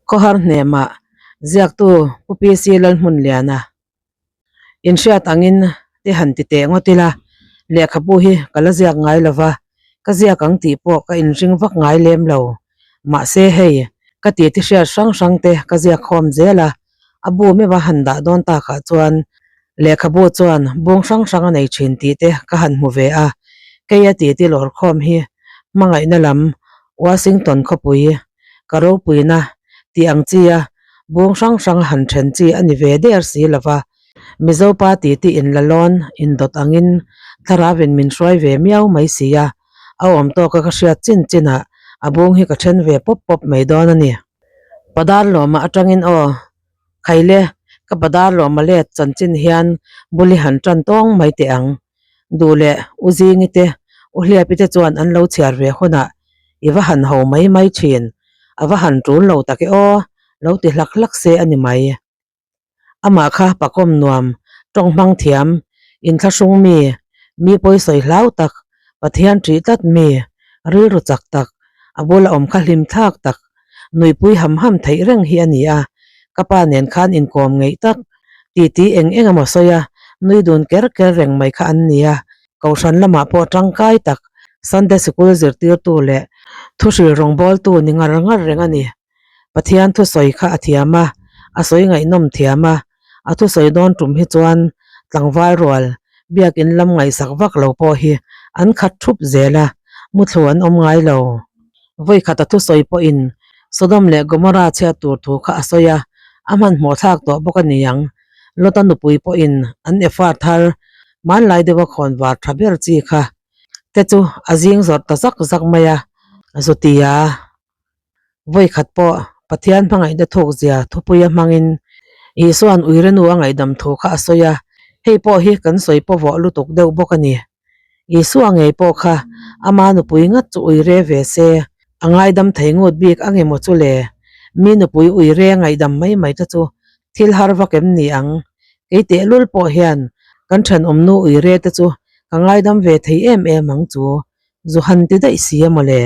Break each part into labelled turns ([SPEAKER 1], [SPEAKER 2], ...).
[SPEAKER 1] Khawhar hnemah ziaktu Pu PC Lalhmunliana inhriat angin te han ti teh ngawt ila, lehkhabu hi ka la ziak ngai lo va, ka ziak ang tih pawh ka inring vak ngai lem lo. Mahse hei, ka titi hriat hrang hrang te ka ziak khawm zel a, a bu meuh a han dah dawn takah chuan lehkhabu chuan bung hrang hrang a nei thin tih te ka han hmu ve a, keia titi lawr khawm hi hmangaihna lam Washington khawpui ka ropuina tih ang chi a bung hrang hrang han then chi a ni ve der si lo va, Mizo pa titi in la lawn indawt angin thlarauin min hruai ve miau mai si a, a awm tawka ka hriat chin chinah a bung hi ka then ve pawp pawp mai dawn a ni. Padar lawma atangin aw, Khaile, ka Padar lawma let chanchin hian bul i han tan tawng mai teh ang. Duh leh U Zingi te, U Hliapi te chuan an lo chhiar ve hunah i va han ho mai mai thin, a va han tul lo tak e aw, lo ti hlak hlak se a ni mai. Amah kha pakawm nuam, tawng hmang thiam, inthlahrung mi, mi pawisawi hlau tak, Pathian ṭih tlat mi, rilru chak tak, a bula awm kha hlim thlak tak, nuipui ham ham theih reng hi a ni a, ka pa nen khan inkawm ngeih tak, titi eng eng emaw sawi a, nui dun ker ker reng mai kha an ni a, Kohhran lamah pawh tangkai tak, Sunday Sikul zirtirtu leh thuhril rawngbawltu ni ngar ngar reng a ni. Pathian thusawi kha a thiam a, a sawi ngaihnawm thiam a, a thusawi dawn tum hi chuan tlangval rual biakin lam ngaihsak vak lo pawh hi an khat thup zel a, muthlu an awm ngai lo. Vawikhat a thusawi pawhin Sodom leh Gomorrah chhiat tur thu kha a sawi a, a hmanhmawh thlak tawh bawk a ni ang. Lota nupui pawhin an efa thar hmanlai deuha khawn var tha ber chi kha te chu a zing zawrh ta zak zak mai a, zutia. Vawikhat pawh Pathian hmangaihna thukzia thupuia hmangin Isua'n uirenu a ngaihdam thu kha a sawi a, hei pawh hi kan sawi pawvawh lutuk deuh bawk a ni. Isua ngei pawh kha ama nupui ngat chu uire ve se, a ngaidam thei ngut bik a ngemaw chu le? Mi nupui uire ngaihdam mai mai te chu thil har vak em ni ang? Kei tehlul pawh hian kan thenawmnu uire te chu ka ngaidam ve thei em em ang chu. Zu han ti daih si a mawle.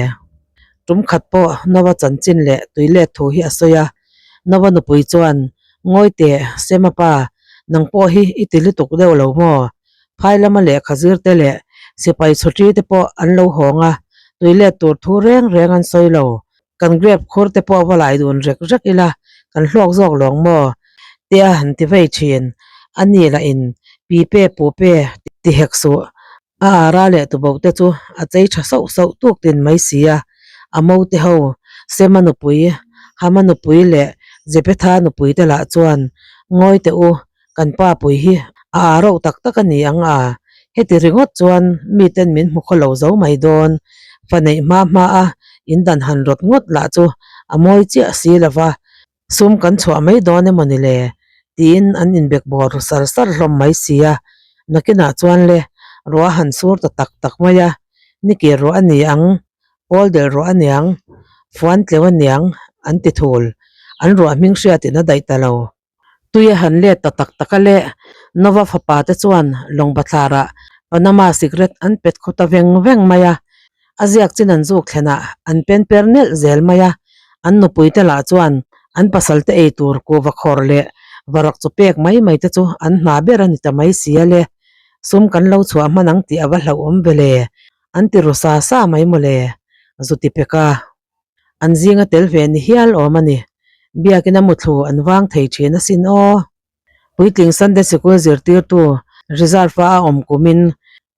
[SPEAKER 1] Tum khat pawh Nova chanchin leh tui let thu hi a sawi a, Nova nupui chuan, Ngawi teh, Sema pa, nang pawh hi i ti lutuk deuh lo maw? Phai lama lehkha zir te leh sipai chhutri te pawh an lo hawng a, tui let tur thu reng reng an sawi lo. Kan grape khur te pawh va lai dun rek rek ila, kan hlawk zawk lawng maw? Tia han ti vei thin. A ni lah in, Pi pe pu pe ti hek suh. A ara leh tuboh te chu a chei tha sauh sauh tuk tin mai si a, a mo te ho Sema nupui, Hama nupui leh Jepetha nupui te lah chuan ngawi teh u, kan pa pui hi a ah rauh tak tak a ni ang a, heti ringawt chuan miten min hmu khaw lo zo mai dawn, fa neih hma hma a in dan han rawt ngawt lah chu a mawi chiah si lo va, Sum kan chhuah mai dawn emaw ni le? tiin an inbek bawr ru sar sar hlawm mai si a, nakinah chuan le ruah a han sur ta tak tak mai a, nikir ruah a ni ang, pawl del ruah a niang, fuan tleu a niang an ti thul, an ruah hming hriatin a daih ta lo. Tui a han let ta tak tak a le, Nova fapa te chuan lawng bathlarah Panama sikret an pet khaw ta veng veng mai a, A ziak chin an zuk thlenah an pen per nelh zel mai a, an nupuite lah chuan an pasalte ei tur kuhva khawr leh varak chu pek mai mai te chu an hna ber a ni ta mai si a le. Sum kan lo chhuah hman ang tih a va hlauhawm ve le, an ti ru sa sa mai maw le, zu ti pek a. An zinga tel ve ni hial awm a ni. Biakina muthlu an vang thei thin asin aw. Puitling Sunday Sikul zirtirtu reserve-a a awm kumin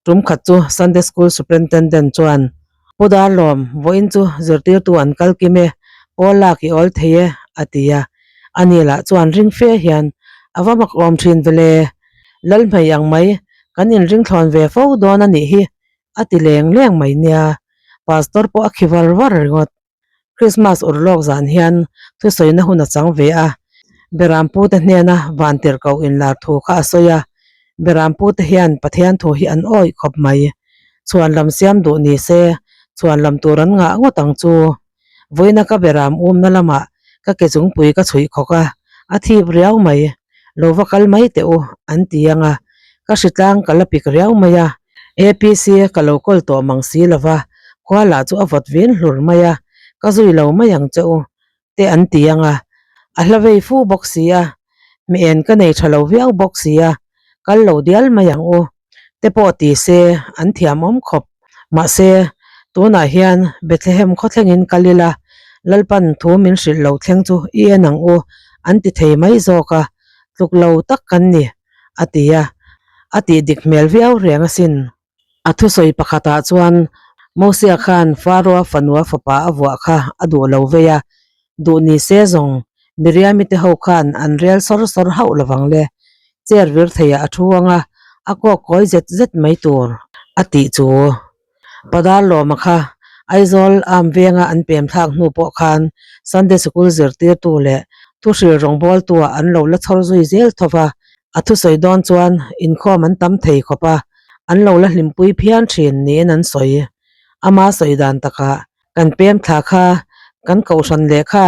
[SPEAKER 1] Tum khat chu Sunday School Superintendent chuan, Pu Darlawm, vawiin chu zirtirtu an kal kim e, pawl lak i awl thei e, a ti a. Ani lah chuan ring fe hian, A va mak awm thin ve le, Lalhmei ang mai, kan inringthlawn ve fo dawn a nih hi, a ti leng leng mai nia. Pastor pawh a khi var var ringawt. Krismas urlawk zan hian thusawina hun a chang ve a, Berampu te hnena vantirhkoh inlar thu kha a sawi a, Berampu te hian Pathian thu hi an awih khawp mai. Chhuan lam siam duh ni se, chhuan lam tur an ngah ngawt ang chu. Vawiina ka Beram umna lamah ka ke chungpui ka chhuih khawk a, a thip riau mai. Lo va kal mai teh u, an ti ang a, ka hritlang ka la pik riau mai a, APC ka lo kawl tawh mang si lo va, khua lah chu a vawt vin hlur mai a, ka zui lo mai ang che u, te an ti ang a. A hla vei fu bawk si a, hmeh en ka nei tha lo viau bawk si a, kal lo dial mai ang u te pawh ti se an thiam awm khawp. Mahse, tunah hian Bethlehem khawthlengin kal ila, Lalpan thu min hrilh lo thleng chu i en ang u an ti thei mai zawk a, tluk lo tak kan ni, a ti a, a tih dik hmel viau reng asin. A thusawi pakhatah chuan Mosia khan Faroa fanua fapa a vuah kha a duh lo vei a, duh ni se zawng Miriami te ho khan an rel sawr sawr hauh lovang le, chair vir theiah a thu ang a, a kawk kawi zet zet mai tur a tih chu. Padar Lawma kha Aizawl Arm venga an pem thlak hnu pawh khan Sunday Sikul zirtirtu leh thuhril rawngbawltuah an lo la chhawr zui zel tho va, a thusawi dawn chuan inkhawm an tam thei khawp a, an lo la hlimpui phian thin niin an sawi. Ama sawi dan takah kan pem thla kha kan kohhran lehkha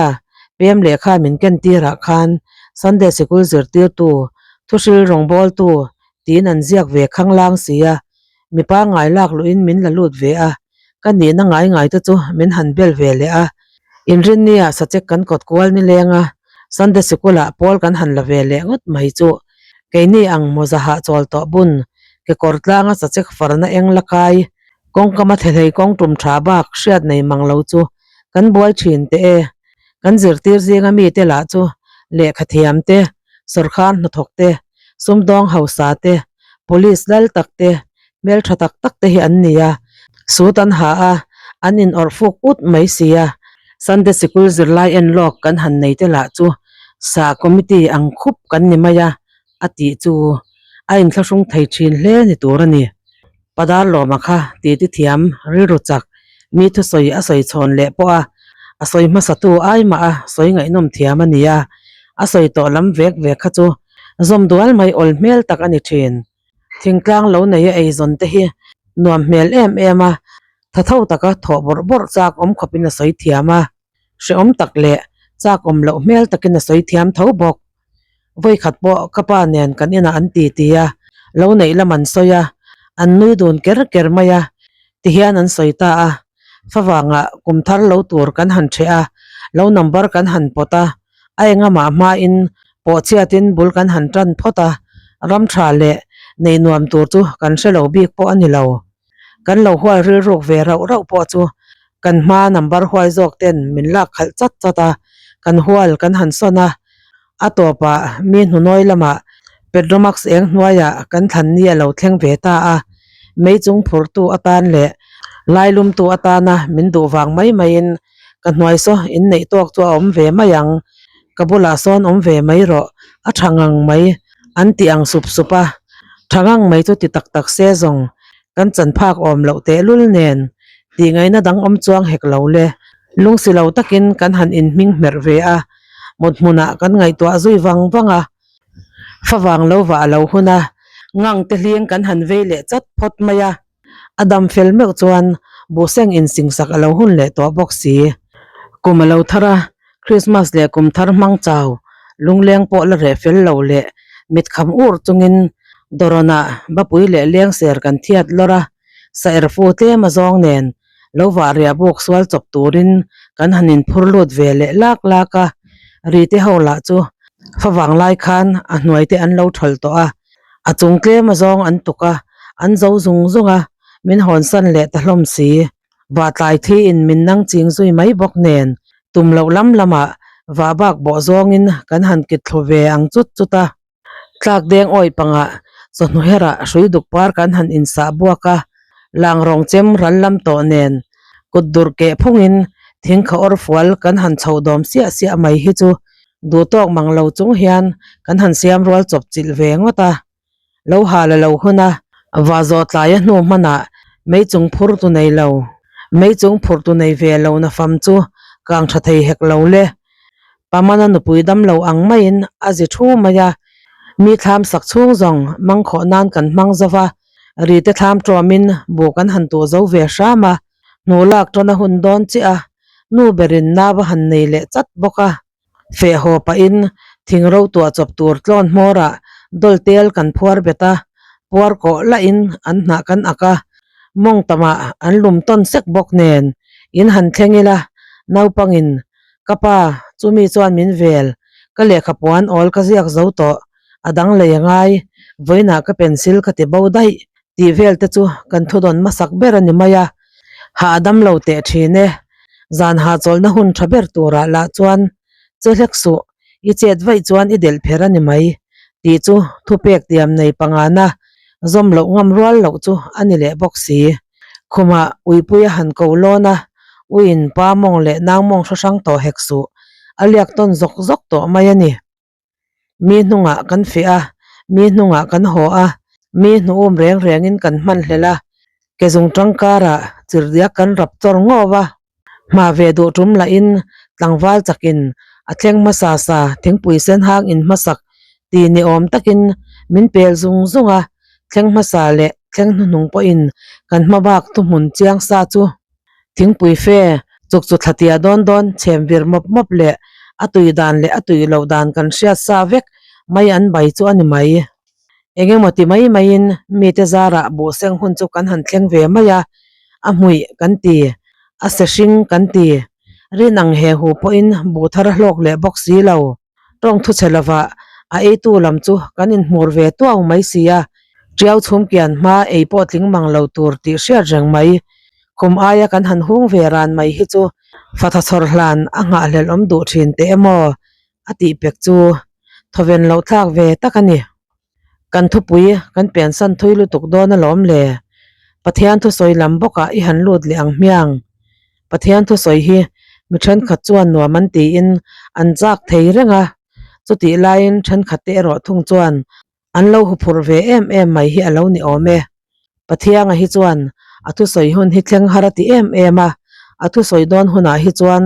[SPEAKER 1] pem lehkha min ken tirah khan Sunday Sikul zirtirtu thuhril rawngbawltu tiin an ziak ve khanglang si a, Mipa ngai lak luhin min la lut ve a, ka nihna ngai ngai te chu min han bel ve leh a. Inrinnia sachek kan kawt kual ni leng a, Sunday sikulah pawl kan han la ve leh ngawt mai chu. Keini ang mawza hahchawl tawh bun, kekawr tlanga sachek farna eng la kai, kawngkama thehlei kawng tum tha bak hriat nei mang lo chu kan buai thin teh e. Kan zirtir zinga mite lah chu lehkha thiam te, sawrkhar hnathawk te, sumdawng hausa te, police lal tak te, hmeltha tak tak te hi an ni a, suit an ha a, an in awrh fuk ut mai si a, Sunday sikul zirlai en lawk kan han nei te lah chu sa committee ang khup kan ni mai a, a tih chu a inthlahrung thei thin hle ni tur a ni. Padar lawma kha titi thiam rilru chak mi thusawi a sawi chhawn leh pawh a, a sawi hmasatu ai mah a sawi ngaihnawm thiam a ni a, a sawi tawh lam vek vek kha chu zawm dual mai awl hmel tak a ni thin. Thingtlang lo nei a eizawn te hi nuam hmel em em a, tha tho taka thawh bawrh bawrh chak awm khawpin a sawi thiam a, hrehawm tak leh chak awm loh hmel takin a sawi thiam tho bawk. Vawikhat pawh ka pa nen kan inah an ti ti a, lo neih lam an sawi a, an nui dun ker ker mai a, tihian an sawi ta a, favangah kum thar lo tur kan han ṭheh a, lo number kan han pawt a, a engamah hmain pawhchhiatin bul kan han ṭan phawt a, ram ṭha leh nei nuam tur chu kan hre lo bik pawh a ni lo. Kan lo hual rilruk ve rauh rauh pawh chu kan hma number huai zawk ten min lak khalh chat chat a, kan hual kan han sawn a, a tawpah mi hnunawi lamah Petromax eng hnuaiah kan thlan ni a lo thleng ve ta a, mei chung phurtu atan leh lailumtu atana min duh vang mai maiin ka hnuai saw inneih tawk chu a awm ve mai ang, ka bulah sawn awm ve mai rawh, a tha ngang mai an ti ang sup sup a, tha ngang mai chu ti tak tak se zawng kan chan phak awm loh tehlul nen tih ngaihna dang awm chuang hek lo le, lungsi lo takin kan han inhming hmerh ve a, mut hmunah kan ngaihtuah zui vang vang a, favang lo vah a lo hun a, ngang te hling kan han vei leh chat phawt mai a. A dam fel meuh chuan buhseng insingsak a lo hun leh tawh bawk si. Kum a lo thar a, Christmas leh kum thar hmang chau, lungleng pawh la reh fel lo leh mitkham ur chungin Dawrawnah bapui leh lengser kan thiat lawr a, sa erfu tlem a zawng nen lo vah riah buk sual chawp turin kan han inphur lut ve leh lak lak a, rite ho lah chu favang lai khan a hnuai te an lo thalh tawh a. A chung tlem a zawng an tuk a, an zo zung zung a, min hawnsan leh ta hlawm si. Vahtlai thi in min nang ching zui mai bawk nen, tum loh lam lamah vah bak bawh zawngin kan han kit thlu ve ang chut chut a. Tlak deng awi pangah chawhnu herah hrui duk par kan han insah buak a, lang rawng chem ral lam tawh nen kut dur keh phungin thing kha awr fual kan han chhoh dawm siah siah mai hi chu Duh tawk mang lo chung hian kan han siam rual chawp chilh ve ngawt a, lo hal a lo hun a, va zawh tlai a hnu hmanah mei chung phur tu nei lo, mei chung phur tu nei ve lo na fam chu kang tha thei hek lo le. Pamana nupui dam lo ang maiin a zi thu mai a, mi thlam sak chhung zawng mang khawh nan kan hmang zo va, rite thlam tawmin buh kan han tuh zo ve hram a, hnu lak tawn a hun dawn chiah a, nu berin nau a han nei leh chat bawk a. Feh haw pahin thing ro tuah chawp tur tlawn hmawrah dawl tel kan phuar bet a, puar kawh lahin an hnah kan ak a, mawng tamah an lum tawn sek bawk nen in han thleng ila naupangin ka pa chumi chuan min vel. Ka lehkha puan awl ka ziak zo tawh, a dang lei a ngai, vawiinah ka pencil ka ti bo daih tih vel te chu kan thudawn hmasak ber a ni mai a, hah a dam lo teh thin e. Zan hahchawlhna hun tha ber turah lah chuan che hlek suh, i chet vaih chuan i delh pher a ni mai tih chu thupek tiam nei pangana zawm loh ngam rual loh chu a ni leh bawk si. Khumah uipui a han ko lawn a, uiin pa mawng leh nang mawng hre hrang tawh hek suh, a liak tawn zawk zawk tawh mai a ni. Mi hnungah kan feh a, mi hnungah kan haw a, mi hnuhum reng rengin kan hman hlel a, ke zung tangkarah chirhdiak kan rap chawr ngawp a. Hma ve duh tum lahin tlangval chakin a thleng hmasa sa thingpui sen hang in hmasak ti ni awm takin min pel zung zung a, thleng hmasa leh thleng hnuhnung pawhin kan hma bak thuhmun chiang sa chu thingpui fe chuk chu thlatia dawn dawn chhem vir mawp mawp leh a tui dan leh a tui loh dan kan hriat sa vek mai an bai chu a ni mai. Eng emaw ti mai maiin mite zarah buhseng hun chu kan han thleng ve mai a, a hmuih kan ti, a se hring kan ti. Rin ang he hu pawhin buh thar a hlawk leh bawk si lo. Tawng thu chhe lovah a eitu lam chu kan inhmur ve tuau mai si a, tiau chhum kian hma ei pawh tling mang lo tur tih hriat reng mai. Kum aia kan han hung ve ran mai hi chu fatha chhawr hlan a nghahhlelh awm duh thin teh emaw a tih pek chu thawven loh thlak ve tak a ni. Kan thupui kan pensan thui lutuk dawn alawm le. Pathian thusawi lam bawkah i han lut leh ang hmiang. Pathian thusawi hi mi thenkhat chuan nuam an tiin an chak thei reng a, chutih laiin thenkhat te erawh thung chuan An lo huphurh ve em em mai hi a lo ni awm e. Pathianga hi chuan a thusawi hun hi thleng har a ti em em a, a thusawi dawn hunah hi chuan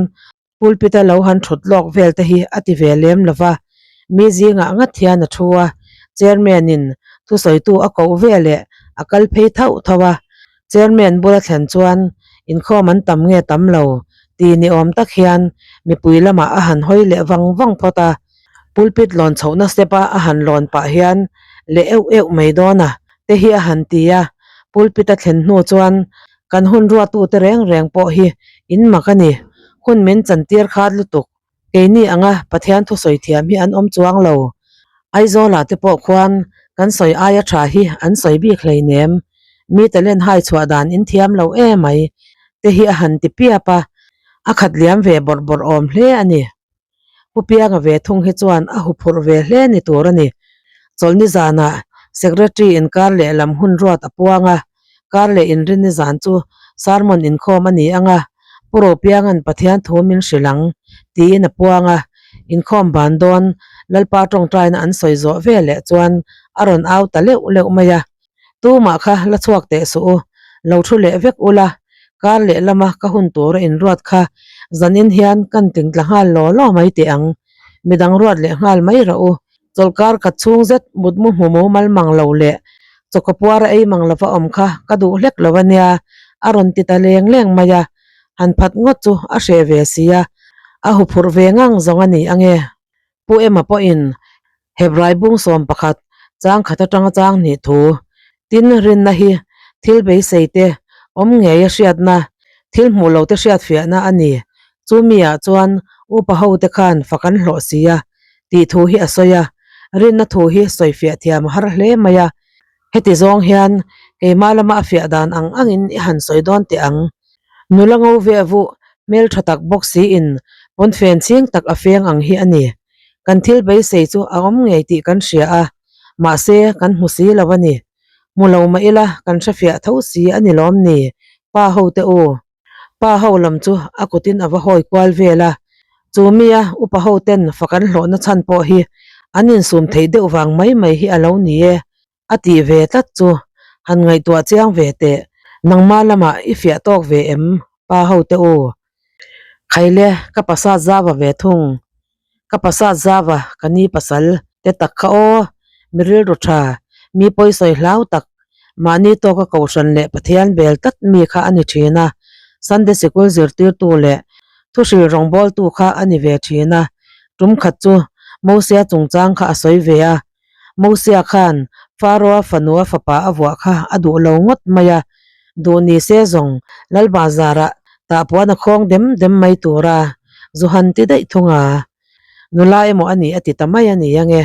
[SPEAKER 1] pulpit-a lo han thut lawk vel te hi a ti ve lem lo va, mi zingah ngat hian a thu a, chairman-in thusawitu a koh ve leh a kal phei thauh thauh a, chairman bula thlen chuan inkhawm an tam nge tam lo ti ni awm tak hian mipui lamah a han hawi leh vang vang phawt a. Pulpit lawn chhohna step a a han lawn pah hian leh euh euh mai dawn a te hi a han ti a, pulpit a thlen hnu chuan kan hun ruatute reng reng pawh hi in mak a ni, hun min chantir khat lutuk, keini anga Pathian thusawi thiam hi an awm chuang lo, Aizawlah te pawh khuan kan sawi aia tha hi an sawi bik hleinem, mi talent hai chhuah dan in thiam lo emai te hi a han ti piap a, a khat liam ve bawrh bawrh awm hle a ni. Pu Pianga ve thung hi chuan a huphurh ve hle ni tur a ni. Chawlhni zanah Secretary in kar lehlam hun ruat a puang a, kar leh inrinni zan chu sermon inkhawm a ni ang a, Pu Ropianga'n Pathian thu min hrilh ang, tiin a puang a. Inkhawm ban dawn Lalpa tawngtaina an sawi zawh ve leh chuan a rawn au ta leuh leuh mai a. Tumah kha la chhuak teh suh u, lo thu leh vek ula, kar leh lama ka hun tura inruat kha zanin hian kan tling tla nghal law law mai teh ang, midang ruat leh nghal mai rawh u. Chawlhkar khat chhung zet mutmu hmu mu mal mang lo leh chawkaw puara ei mang lova awm kha ka duh hlek lo a nia, a rawn ti ta leng leng mai a, han phat ngawt chu a hreh ve si a, a huphurh ve ngang zawng a ni ange. Pu Ema pawhin Hebrai bung 11 chang khat atanga chang hnih thu, tin rinna hi thil beisei te awm ngei a hriatna, thil hmuh lo te hriatfiahna a ni. Chu mi ah chuan upa ho te khan fak an hlawh si a tih thu hi a sawi a, rinna thu hi sawifiah thiam a har hle mai a. Heti zawng hian keimah lama a fiah dan ang angin i han sawi dawn teh ang. Nula ngo ve vuh hmel tha tak bawk siin pawnfen chhing tak a feng ang hi a ni. Kan thil beisei chu a awm ngei tih kan hria a, mahse kan hmu si lo a ni. Hmu lo mah ila kan hrefiah tho si a ni lawm ni, pa ho te u. Pa ho lam chu a kutin a va hawi kual vel a, chu mia upa ho ten fak an hlawhna chhan pawh hi an insum theih deuh vang mai mai hi a lo ni e. A tih ve tlat chu han ngaihtuah chiang ve teh, nangmah lamah i fiah tawk ve em pa ho te u? Khaile ka pasat zava ve thung, ka pasat zava ka ni pasal te tak kha aw, mi rilru tha, mi pawisawi hlau tak, mahni tawka kohhran leh Pathian bel tlat mi kha a ni thin a, Sunday sikul zirtirtu leh thuhril rawngbawltu kha a ni ve thin a, tum khat chu Mosia chungchang kha a sawi ve a, Mosia khan Faroa fanua fapa a vuah kha a duh lo ngawt mai a, duh ni se zawng Lal Bazarah tah puan a khawng dem dem mai tura zu han ti daih thung a. Nula emaw a ni a ti ta mai a ni ange.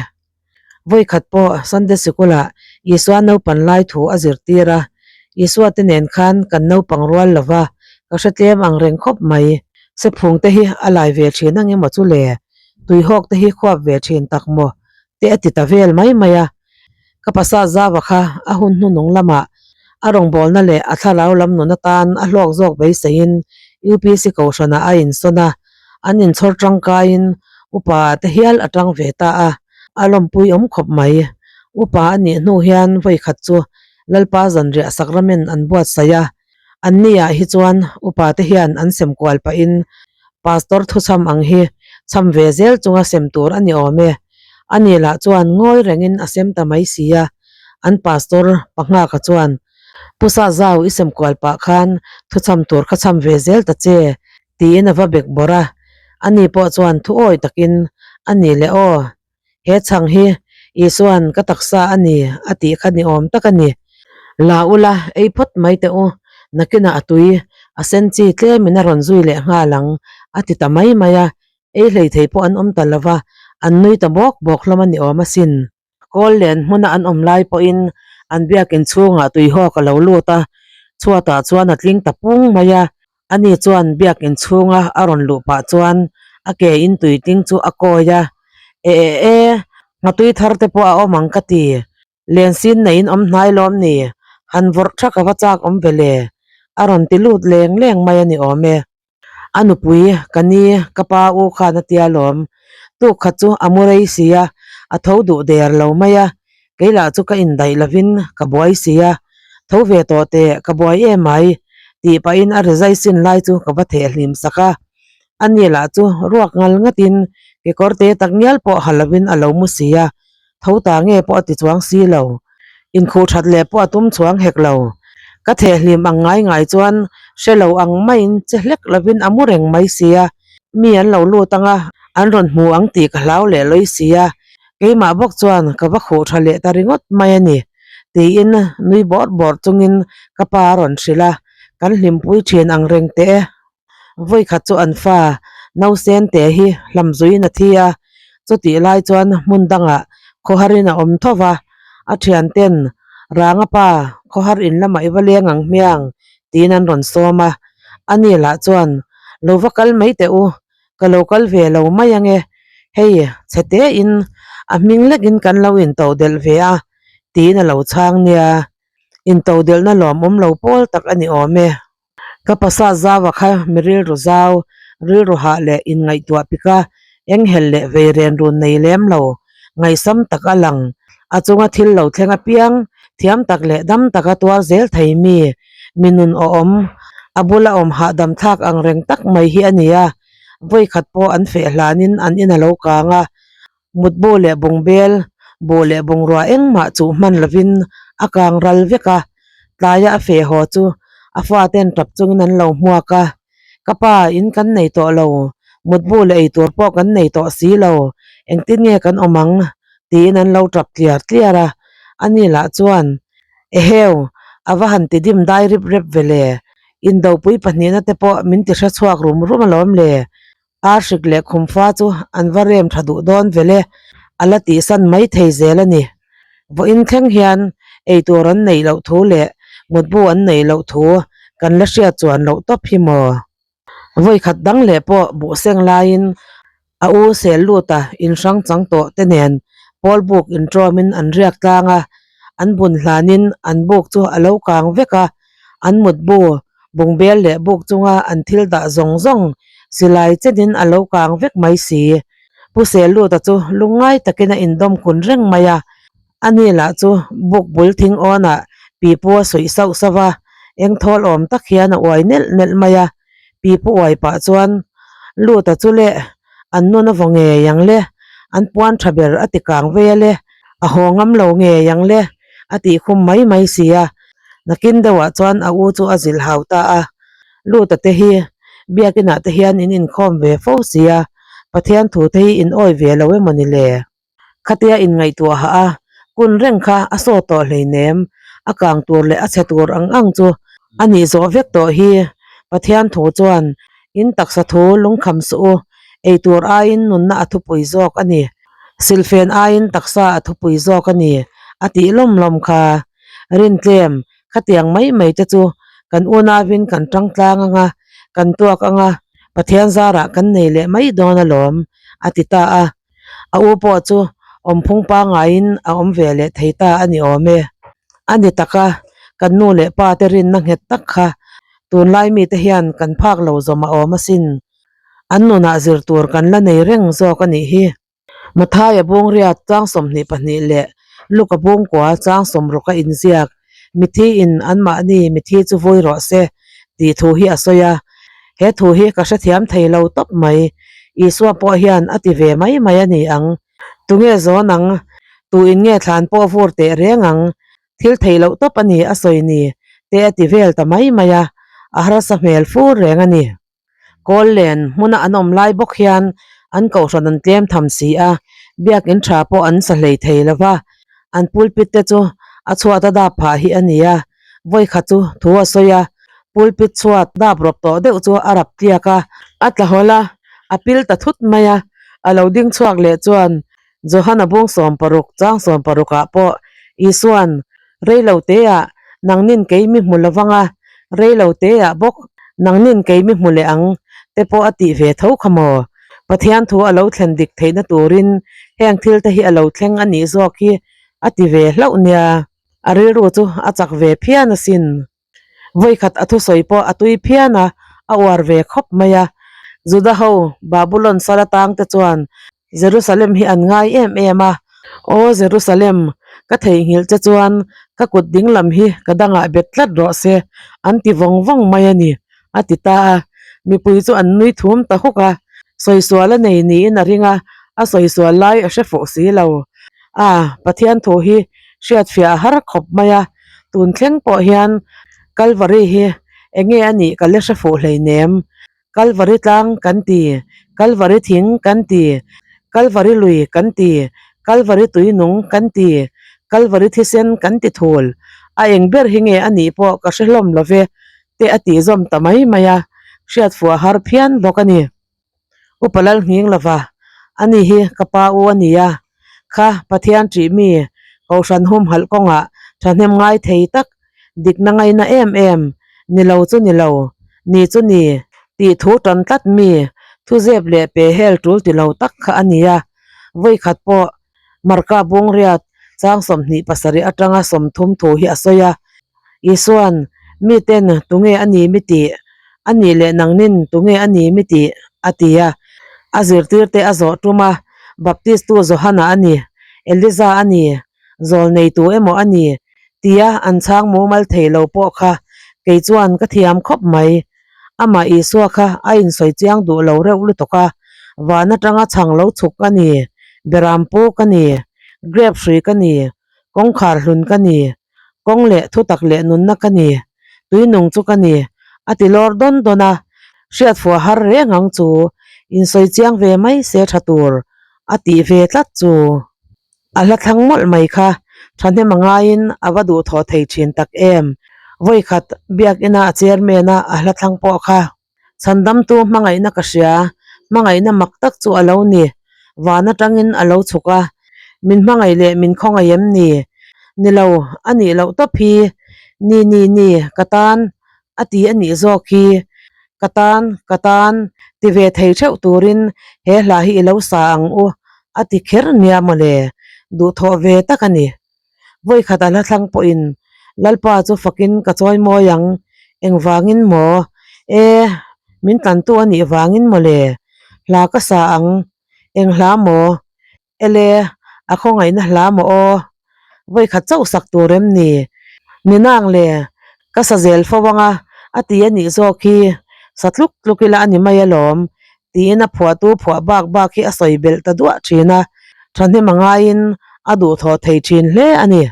[SPEAKER 1] Vawikhat pawh Sunday sikulah Isua naupan lai thu a zirtir a, Isua te nen khan kan naupang rual lo va, ka hre tlem ang reng khawp mai. Sephung te hi a lai ve thin ang emaw chu le? Tuihawk te hi khuap ve thin tak maw? te a ti ta vel mai mai a. Ka pasa zava kha a hun hnunung lamah a rawngbawlna leh a thlarau lam nun atan a hlawk zawk beiseiin UPC Kohhranah a insawn a, an inchhawr tangkaiin upa te hial a tang ve ta a, a lawmpui awm khawp mai. Upa a nih hnu hian vawikhat chu Lalpa zanriah sakramen an buatsaih a, Anni ah hi chuan upa te hian an sem kual pahin Pastor thuchham ang hi chham ve zel chunga sem tur a ni awm e. Ani lah chuan ngawi rengin a sem ta mai si a, an Pastor Panghaka chuan, Pu Sa Zau i sem kual pah khan thuchham tur kha chham ve zel ta che, tiin a va bek bawrh a. Ani pawh chuan thu awi takin, A ni le aw, He chhang hi Isua'n ka taksa a ni a tih kha ni awm tak a ni. La ula, ei phawt mai teh u, nakinah a tui, a sen chi tlemin a rawn zui leh nghal ang, a ti ta mai mai a. Ei hlei thei pawh an awm ta lo va, an nui ta bawk bawk hlawm a ni awm asin. Kawl len hmuna an awm lai pawhin an biakin chhungah tuihawk a lo lut a, chhuatah chuan a tling ta pung mai a. Ani chuan biakin chhunga a rawn luh pah chuan a ke in tuitling chu a kawi a, E e e, nghatui thar te pawh a awm ang ka ti, lensin neiin awm hnai lawm ni, han vawrh tha ka va chak awm ve le, a rawn ti lut leng leng mai a ni awm e. A nupui, ka ni, ka pa u khan a tia lawm, tuk khat chu a mu rei si a, a tho duh der lo mai a, Kei lah chu ka indaih lovin ka buai si a, tho ve tawh teh ka buai em mai tih pahin a rizai sin lai chu ka va theh hlim sak a. Ani lah chu ruak ngal ngatin kekawr te tak ngial pawh ha lovin a lo mu si a, tho ta nge pawh a ti chuang si lo. Inkhuh that leh pawh a tum chuang hek lo. Ka theh hlim ang ngai ngai chuan hre lo ang maiin che hlek lovin a mu reng mai si a, mi an lo lut ang a, an rawn hmu ang tih ka hlau leh lawi si a. Keimah bawk chuan ka va khuh tha leh ta ringawt mai a ni, tiin nui bawrh bawrh chungin ka pa a rawn hrilh a, kan hlimpui thin ang reng teh e. Vawikhat chu an fa Nausen te hi hlamzuiin a thi a, chutih lai chuan hmun dangah khawharin a awm tho va, a thianten Ranga pa khawhar in lamah i va leng ang hmiang tiin an rawn sawm a, ani lah chuan lo va kal mai teh u, Ka lo kal ve lo mai ange, hei chhe tein a hming lekin kan lo into delh ve a tiin a lo chhang nia, into delhna lawmawm lo pawl tak a ni awm e. Ka pasa zau a kha mi rilru zau, rilru hah leh inngaihtuah pik a, enghelh leh vei ren run nei lem lo, ngaihsam tak a lang, a chunga thil lo thleng apiang, thiam tak leh dam taka tuar zel thei mi, mi nun awhawm, a bula awm hahdam thlak ang reng tak mai hi a ni a, vawikhat pawh an feh hlanin an in a lo kang a, mutbu leh bungbel, buh leh bungrua engmah chuh hman lovin a kang ral vek a, tlaia a feh haw chu a faten tap chungin an lo hmuak a. Ka pa, in kan nei tawh lo, mutbu leh eitur pawh kan nei tawh si lo, engtin nge kan awm ang? tiin an lo tap tliar tliar a. Ani lah chuan, Eheu, a va han ti dim dai rip rep ve le, indopui pahnihna te pawh min ti hre chhuak rum rum alawm le, ar hrik leh khumfa chu an va rem tha duh dawn ve le, a la tihsan mai thei zel a ni. Vawiin thleng hian eitur an neih loh thu leh mutbu an neih loh thu kan la hriat chuan loh tawp hi maw? Vawikhat dang leh pawh buh seng laiin a u sel lut a inhrang chang tawh te nen pawl buk intawmin an riak tlang a, an bun hlanin an buk chu a lo kang vek a, an mutbu bungbel leh buk chunga an thil dah zawng zawng silai chenin a lo kang vek mai si. Pu Selluta chu lungngai takin a indawm kun reng mai a, ani lah chu buk bul thing awnah pipu a suih sauh sauh va, eng thawl awm tak hian a uai nelh nelh mai a, pipu uai pah chuan Luta chu leh an nun a vaw ngei ang le, an puan tha ber a ti kang vei a le, a haw ngam lo ngei ang le a tih khum mai mai si a, nakin deuhah chuan a u chu a zilh hau ta a. Luta te hi biakinah te hian in inkhawm ve fo sia, Pathian thu te hi in awi ve lo emaw ni le? Khatia in ngaihtuah hah a, kun reng kha a sawt tawh hleinem, a kang tur leh a chhe tur ang ang chu a nih zawh vek tawh hi. Pathian thu chuan in taksa thu lungkham suh u, Eitur aiin nunna a thupui zawk a ni. Silfen aiin taksa a thupui zawk a ni, a tih lawm lawm kha. Rintlem, khatiang mai mai te chu kan unauin kan tang tlang anga, kan tuak anga, Pathian zarah kan nei leh mai dawn alawm, a ti ta a. A u pawh chu awmphung pangaiin a awm ve leh thei ta a ni awm e. A ni tak a, kan nu leh pa te rinna nghet tak kha tunlai mite hian kan phak lo zawm a awm asin. An nunah zir tur kan la nei reng zawk a nih hi. Mathaia Bungriat chang 22 leh Luka Bungkua chang sawmruk a inziak, Mithi in anmahni mithi chu vui rawh se tih thu hi a sawi a. He thu hi ka hrethiam thei lo tawp mai. Isua pawh hian a ti ve mai mai a ni ang. Tunge zawn ang? Tu in nge thlan pawh vur teh reng ang? Thil theih loh tawp a ni a sawi ni te a ti vel ta mai mai a, a harsa hmel fur reng a ni. Kawl len hmuna an awm lai bawk hian an kohhran an tlem tham si a, biakin tha pawh an sa hlei thei lo va, an pulpit te chu a chhuat a dap phah hi a ni a, vawikhat chu thu a sawi a, pulpit chhuat dap rawp tawh deuh chu a rap tliak a, a tla hawlh a, a pil ta thut mai a, a lo ding chhuak leh chuan Johana bung 60 chang 60 ah pawh Isua'n Reilo teah nangnin kei mi hmu lovang a, reilo teah bawk nangnin kei mi hmu leh ang te pawh a tih ve tho kha maw? Pathian thu a lo thlen dik theihna turin heng thil te hi a lo thleng a nih zawk hi a ti ve hlauh nia. A rilru chu a chak ve phian asin. Vawikhat a thusawi pawh a tui phian a, a uar ve khawp mai a. Juda ho Babulon sal atang te chuan Jerusalem hi an ngai em em a, Aw Jerusalem, ka theihnghilh che chuan ka kut ding lam hi ka dangah bet tlat rawh se, an ti vawng vawng mai a ni, a ti ta a. Mipui chu an nui thum ta huk a, sawisual a nei niin a ring a, a sawisual lai a hre fuh si lo. A, Pathian thu hi hriatfiah a har khawp mai a, Tun thleng pawh hian Kalvari hi enge a nih ka la hre fuh hleinem. Kalvari tlang kan ti, Kalvari thing kan ti, Kalvari lui kan ti, Kalvari tuinung kan ti, Kalvari thisen kan ti thul. A eng ber hi nge a nih pawh ka hre hlawm lo ve te a tih zawm ta mai mai a, hriat fuh a har phian bawk a ni. Upa lal nghing lova, Ani hi ka pa u a ni a, kha Pathian ṭih mi, Kohhran humhalh kawngah ṭhahnem ngai thei tak, dikna ngaina em em, ni lo chu ni lo, ni chu ni, tih thu ṭan tlat mi, thuzep leh pe hel ṭul ti lo tak kha a ni a. Vawikhat pawh Marka Bungriat chang 27 aṭanga 30 thu hi a sawi a, Isua'n, Miten tunge a ni mi tih? A nih leh nangnin tunge a ni mi tih? a ti a. A zirtirte a zawh tum a, Baptistu Johana a ni, Eliza a ni, Zawlneitu emaw a ni tia an chhang mumal thei lo pawh kha kei chuan ka thiam khawp mai. Amah Isua kha a insawi chiang duh lo reuh lutuk a, van atanga chhang lo chhuk ka ni, beram pu ka ni, grep hrui ka ni, kawngkhar hlun ka ni, kawng leh thutak leh nunna ka ni, tuinung chu ka ni, a ti lawr dawn dawn a, hriatfuah har reng ang chu, insawi chiang ve mai se tha tur, a tih ve tlat chu. A hla thlang mawlh mai kha thahnem a ngaiin a va duhthawh thei thin tak em. Vawikhat biakina a chairman a a hla thlang pawh kha chhandamtu hmangaihna ka hria, hmangaihna mak tak chu a lo ni. Van atangin a lo chhuk a, min hmangaih leh min khawngaih em ni? Ni lo, a nih loh tawp hi. Ni ni ni, ka tan a ti a nih zawk hi. Ka tan, ka tan, ti ve thei theuh turin he hla hi i lo sa ang u a ti kher nia mawle, duhthawh ve tak a ni. Vawikhat a hla thlang pawhin Lalpa chu fakin ka chawi mawi ang, engvangin maw? E, min tlantu a nih vangin mawle, hla ka sa ang, eng hla maw? Ele, a khawngaihna hla maw aw? Vawikhat chauh sak tur em ni? Ni nang le, ka sa zel fo ang a, a ti a nih zawk hi, sa tluk tluk ila a ni mai alawm, tiin a phuahtu phuah bak bak hi a sawi belh ta duah thin a, thahnem a ngaiin a duhthawh thei thin hle a ni.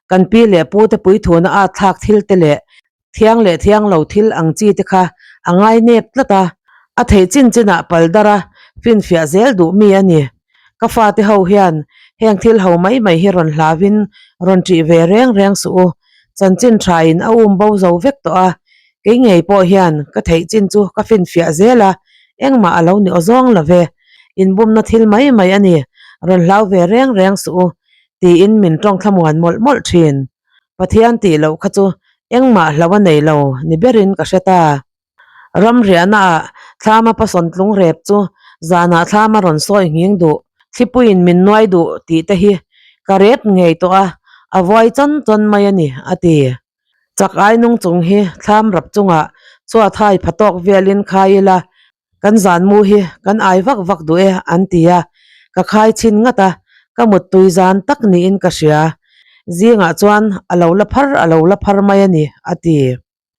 [SPEAKER 1] Kan pi leh pu te puithuna at thlak thil te leh thiang leh thiang lo thil ang chi te kha a ngai nep tlat a, a theih chin chinah pal dar a finfiah zel duh mi a ni. Ka fate ho hian heng thil ho mai mai hi rawn hlauin rawn ṭih ve reng reng suh u, chanchin thain a um bo zo vek tawh a, kei ngei pawh hian ka theih chin chu ka finfiah zel a. Engmah a lo ni aw zawng lo ve. Inbumna thil mai mai a ni, rawn hlau ve reng reng suh u, tiin min tawng thlamuan mawlh mawlh thin. Pathian tih loh kha chu engmah hlo a nei lo ni berin ka hre ta. Ram riahna ah thlama pasawn tlung rep chu zanah thlama rawn sawi nghing duh, thlipuiin min nuai duh tih te hi ka rep ngei tawh a, a vuai chawn chawn mai a ni, a ti. Chak ai nung chung hi thlam rap chungah chhuat hai pha tawk velin khai ila kan zan mu hi kan ai vak vak duh e an ti a, ka khai chhin ngat a, ka muttui zan tak niin ka hria. Zingah chuan a lo la phar a lo la phar mai a ni, a ti.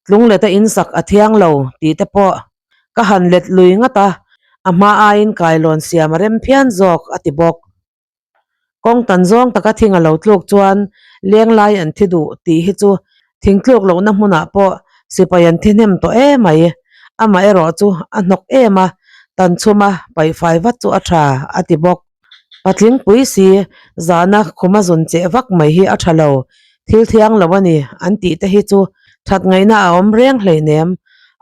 [SPEAKER 1] Tlungleta insak a thiang lo tih te pawh ka han let lui ngat a, a hma aiin kailawn siam a rem phian zawk a ti bawk. Kawng tan zawng taka thing a lo tluk chuan leng lai an thi duh tih hi chu thing tluk lohna hmunah pawh sipai an thi hnem tawh em mai. Amaherawh chu a hnawk em a, tan chhuma paihfai vat chu a tha a ti bawk. Patling pui si zahna khuma zun cheh vak mai hi a tha lo, thil thiang lo a ni an tih te hi chu that ngaihna a awm reng hleinem,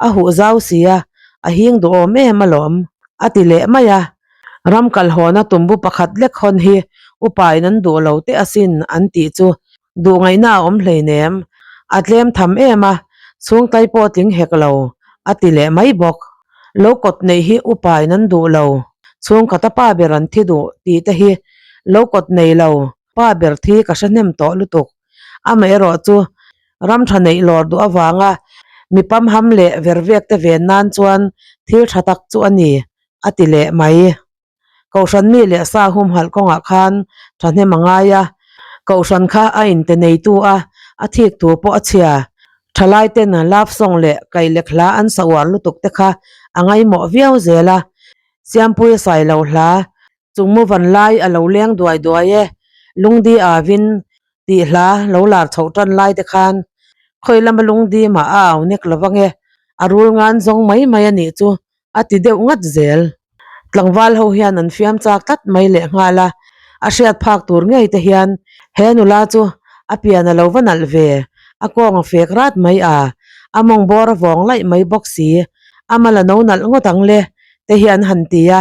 [SPEAKER 1] a huh zau si a, a hing duhawm em alawm a ti leh mai a. Ram kalhawna tumbu pakhat lek hawn hi upain an duh lo teh asin an tih chu duh ngaihna a awm hleinem, a tlem tham em a, chhungtlai pawh tling hek lo a ti leh mai bawk. Lo kawt neih hi upain an duh lo, chhungkhata pa ber an thi duh tih te hi lo kawt nei lo, pa ber thi ka hre hnem tawh lutuk. Amaherawh chu ram tha neih lawr duh avanga mi pamham leh vervek te ven nan chuan thil tha tak chu a ni a ti leh mai. Kohhran mi leh sa humhalh kawngah khan thahnem a ngai a, Kohhran kha a inte neitu a, a thik tur pawh a chhia. Thalai ten love song leh kaihlek hla an sa uar lutuk te kha a ngaimawh viau zel a, Siampui a sai lo hla, Chungmu van lai a lo leng duai duai e, Lungdi avin tih hla lo lar chhoh tan lai te khan khawi lama lungdi mah a au nek lo vang e, a rul ngan zawng mai mai a nih chu a ti deuh ngat zel. Tlangval ho hian an fiam chak tlat mai leh nghal a, a hriat phak tur ngei te hian he nula chu a pian a lo va nalh ve, a kawng a fek rat mai a, a mawng bawr a vawng laih mai bawk si, a mal a no nalh ngawt ang le te hi an han ti a,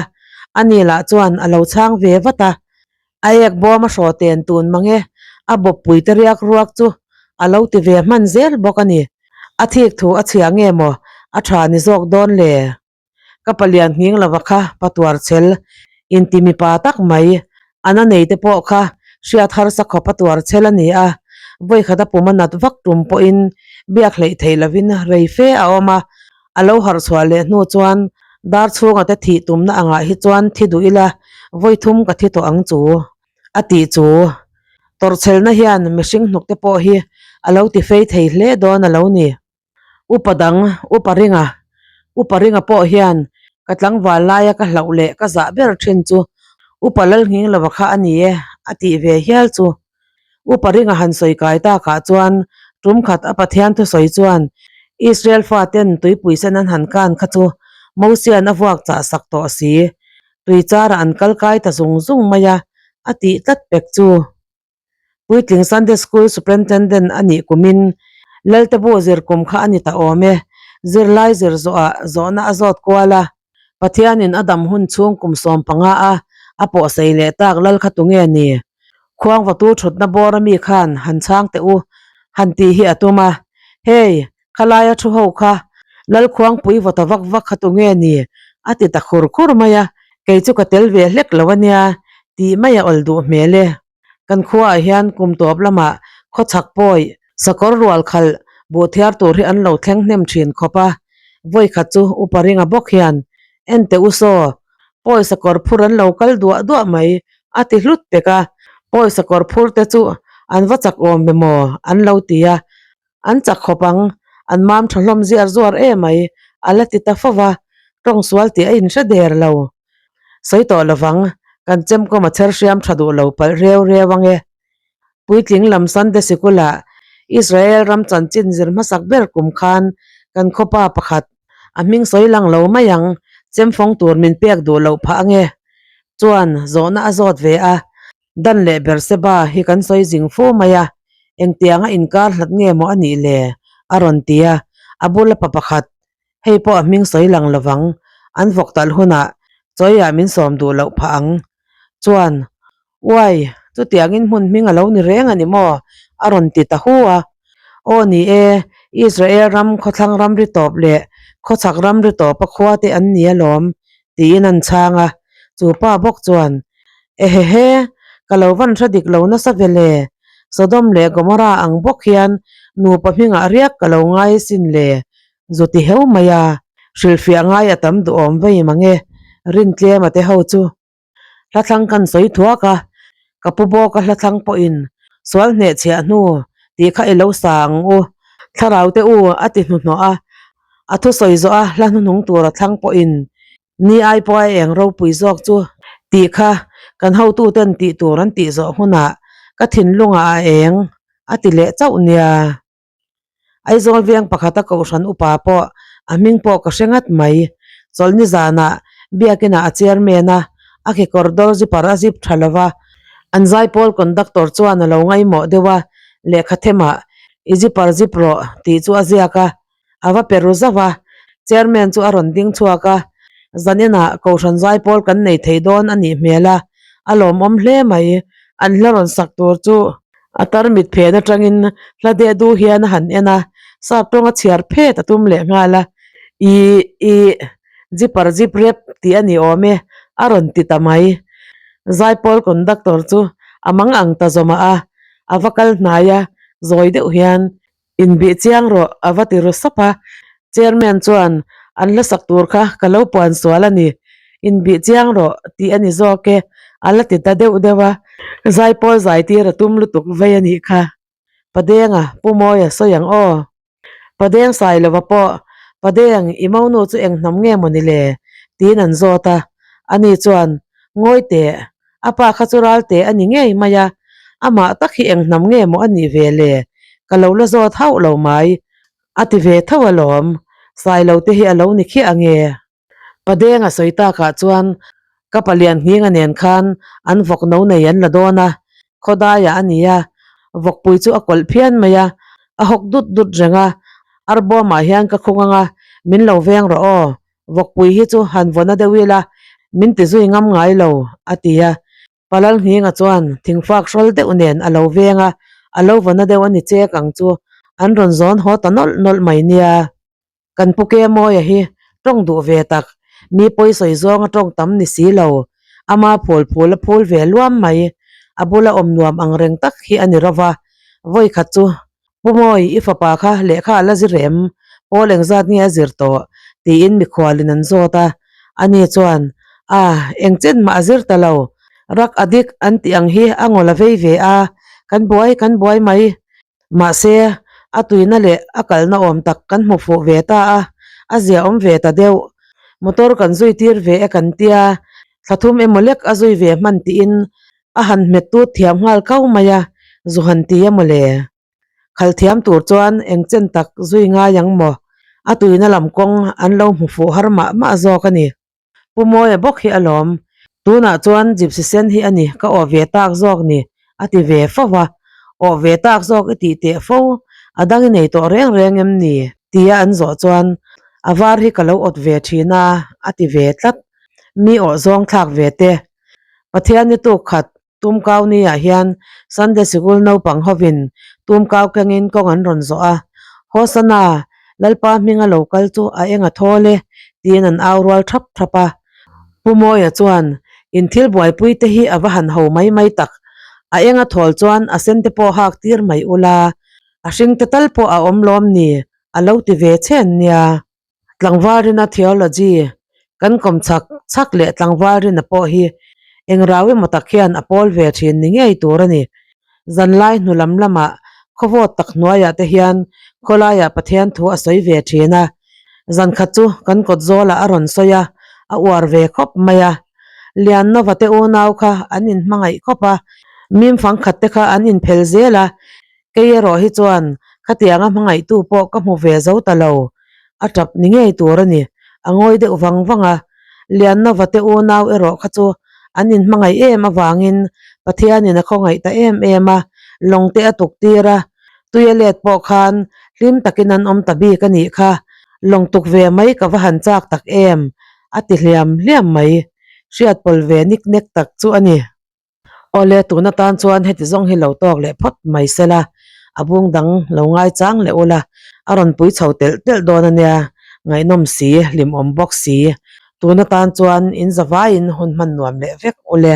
[SPEAKER 1] ani lah chuan a lo chhang ve vat a, A ek bawm a hraw ten tun mang e, a bawppui te riak ruak chu a lo ti ve hman zel bawk a ni. A thik thu a chhia nge maw a tha ni zawk dawn le? Ka palian nghing lova kha patuar chhel inti mipa tak mai, a na nei te pawh kha hriat harsa khawp a tuar chhel a ni a, vawikhat a pum a nat vak tum pawhin biak hleih theih lovin rei fe a awm a, A lo harh chhuah leh hnu chuan dar chhunga te thih tumna angah hi chuan thi duh ila vawi thum ka thi tawh ang chu a tih chu. Tawrhchhelna hian mihring hnuk te pawh hi a lo ti fei thei hle dawn a lo ni. Upa dang, Upa Ringa, Upa Ringa pawh hian ka tlangval laia ka hlauh leh ka zah ber thin chu Upa Lalnghing-lova kha a ni e a tih ve hial chu. Upa ringa han sawi kai takah chuan tum khat a Pathian thusawi chuan Israel faten tuipui sen an han kan kha chu Mosian a vuak chah sak tawh si. Tui charah an kal kai ta zung zung mai a, a tih tlat pek chu. Puitling Sunday School Superintendent a nih kumin Laltebu zir kum kha a ni ta awm e. Zirlai zir zawhah zawhna a zawt kual a. Pathianin a dam hun chhung kum 15 a a pawhsei leh tak lal kha tunge ni? Khuangvatu thutna bawr a mi khan han chhang teh u han tih hi a tum a, Hey, khalaia thu ho kha lal khuangpui vaw ta vak vak kha tunge ni? a ti ta khur khur mai a, kei chu ka tel ve hlek lo a nia tih mai a awl duh hmel e. Kan khuaah hian kum tawp lamah khawchhak pawi sakawr rual khalh buh thiar tur hi an lo thleng hnem thin khawp a, vawi khat chu Upa Ringa bawk hian, Ente u saw, pawi sakawr phur an lo kal duah duah mai a ti hlut pek a, pawi sakawr phur te chu an va chak awm ve maw an lo ti a, an chak khawp ang, an mam tha hlawm ziar zuar emai a la ti ta fo va, tawng sual tih a inhre der lo. Sawi tawh lovang, kan chemkawm a chher hriam tha duh lo palh reu reu ang e. Puitling lam Sunday Sikul-ah Israel ram chanchin zir hmasak ber kum khan kan khawpa pakhat a hming sawi lang lo mai ang, chemfawng tur min pek duh loh phah ang e. Chuan zawhna a zawt ve a, Dan leh Berseba hi kan sawi zing fu mai a, engtianga inkar hlat nge maw a nih le? a rawn ti a, a bula pa pakhat Hei pawh a hming sawi lang lovang. An vawk talh hunah chawiah min sawm duh loh phah ang. Chuan, Uai, chutiangin hmun hming a lo ni reng a ni maw? a rawn ti ta hu a. Aw ni e, Israel ram khawthlang ramri tawp leh khawchhak ramri tawpa khua te an ni alawm, tiin an chhang a. Chu pa bawk chuan, Ehehe, ka lo van hre dik lo nasa ve le, Sodom leh Gomorrah ang bawk hian nupa hmingah riak ka lo ngai asin le, zu ti heu mai a. Hrilhfiah ngai a tam duhawm vei mang e, Rintlema te ho chu. Hlathlang kan sawi thuak a, ka pu bawka hlathlang pawhin sual hnehchhiah hnu tih kha i lo sa ang u, thlarau te u a ti hnuhnawh a, a thusawi zawh a hla hnuhnung tur a thlang pawhin ni ai pawh a eng ropui zawk chu tih kha kan hotuten tih tur an tih zawh hunah ka thinlungah a eng a ti leh chauh nia. Aizawl veng pakhata kohhran upa pawh a hming pawh ka hre ngat mai. Chawlhni zanah biakinah a chairman a, a kekawr dawr zipper a zip tha lo va. An zaipawl conductor chuan a lo ngaimawh deuh a, lehkha themah i zipper zip rawh tih chu a ziak a, a va pe ru zauh a. Chairman chu a rawn ding chhuak a, zaninah kohhran zaipawl kan nei thei dawn a nih hmel a, a lawmawm hle mai. An hla rawn sak tur chu A tarmit phen atangin hla deh duh hian a han en a, sap tawnga chhiar phet a tum leh nghal a, Ih, ih, zipper zip rep tih a ni awm e, a rawn ti ta mai. Zaipawl conductor chu a mang ang ta zawmah a, a va kal hnai a, zawi deuh hian Inbih chiang rawh, a va ti ru sap a. Chairman chuan, An hla sak tur kha ka lo puan sual a ni. Inbih chiang rawh, tih a ni zawk e, a la ti ta deuh deuh a. Zaipawl zaitir a tum lutuk vei a nih kha. Padenga, Pu Mawia sawi ang aw. Padeng sai lova pawh, Padeng, i monu chu eng hnam nge maw ni le? tiin an zawt a. Ani chuan, Ngawi teh, A pa kha chu ralte a ni ngei mai a, amah tak hi eng hnam nge maw a nih ve le? Ka lo la zawt hauh lo mai. A ti ve tho alawm, Sailo te hi a lo ni khiah ange. Padenga sawi takah chuan ka palian nghinga nen khan an vawk no nei an la dawn a, khawdaiah a ni a, vawkpui chu a kawlh phian mai a, a hawk dut dut reng a, arbawmah hian ka khung anga min lo veng rawh aw, Vawkpui hi chu han vawna deuh ila min ti zui ngam ngai lo, a ti a. Palal Nghinga chuan thingfak hrawl deuh nen a lo veng a, a lo vawna deuh a ni chek ang chu an rawn zawn haw ta nawlh nawlh mai nia. Kan pu Ke Mawia hi tawng duh ve tak, mi pawi sawi zawnga tawng tam ni si lo, ama phul phul a phul ve luam mai, a bula awm nuam ang reng tak hi a ni ro va, vawi khat chu Pu Mawi, i fapa kha lehkha a la zir em? Pawl engzat nge a zir tawh? tiin mikhualin an zawt a. Ani chuan, A, eng chen mah a zir ta lo. Rak a dik an tih ang hi a ngaw la vei ve a, kan buai kan buai mai. Mahse, a tuina leh a kalna awm tak kan hmu fuh ve ta a, a zia awm ve ta deuh. Motor kan zui tir ve e kan tia, thla thum emaw lek a zui ve hman tiin A han hmet tut thiam nghal kau mai a, zu han ti a mawle. Khal thiam tur chuan eng chen tak zui ngai ang maw? A tuina lam kawng an lo hmu fuh har mah mah zawk a ni. Pu Mawia bawk hi alawm. Tunah chuan gypsy sen hi a ni ka awh ve tak zawk ni a ti ve fo va. Awh ve tak zawk i tih teh fo, a dang i nei tawh reng reng em ni? tia an zawh chuan a var hi ka lo awt ve thin a a ti ve tlat. Mi awh zawng thlak ve te Pathian ni tuk khat Tumkau ni ah hian Sunday sikul naupang hovin Tumkau kengin kawng an rawn zawh a, Hosana, Lalpa hminga lo kal chu a eng a thawl e, tiin an au rual thap thap a. Pu Mawia chuan, In thil buaipui te hi a va han ho mai mai tak, a eng a thawl chuan a sen te pawh hak tir mai ula, a hring te tal pawh a awm lawm ni, a lo ti ve chhen nia. Tlangvalrina theology kan kawm chak chak leh tlangvalrina pawh hi eng rau emaw tak hian a pawl ve thin ni ngei tur a ni. Zanlai hnu lam lamah khawvawt tak hnuaiah te hian khawlaiah Pathian thu a sawi ve thin a. Zan khat chu kan kawt zawlah a rawn sawi a, a uar ve khawp mai a. Liannova te unau kha an inhmangaih khawp a, mimfang khat te kha an inphel zel a, Kei erawh hi chuan khatianga hmangaihtu pawh ka hmu ve zo ta lo, a tap ni ngei tur a ni, a ngawi deuh vang vang a. Liannova te unau erawh kha chu an inhmangaih em avangin Pathianin a khawngaih ta em em a, lawng te a tuk tir a, tui a let pawh khan hlim takin an awm ta bik a nih kha, lawng tuk ve mai ka va han chak tak em? A ti hliam hliam mai. Hriat pawl ve nik nek tak chu a ni. Awle, tun atan chuan heti zawng hi lo tawk leh phawt mai sela, a bung dang lo ngai chang leh ula, a rawn pui chho telh telh dawn a nia, ngaihnawm si, hlimawm bawk si. Tun atan chuan in zavaiin hun hman nuam leh vek ule.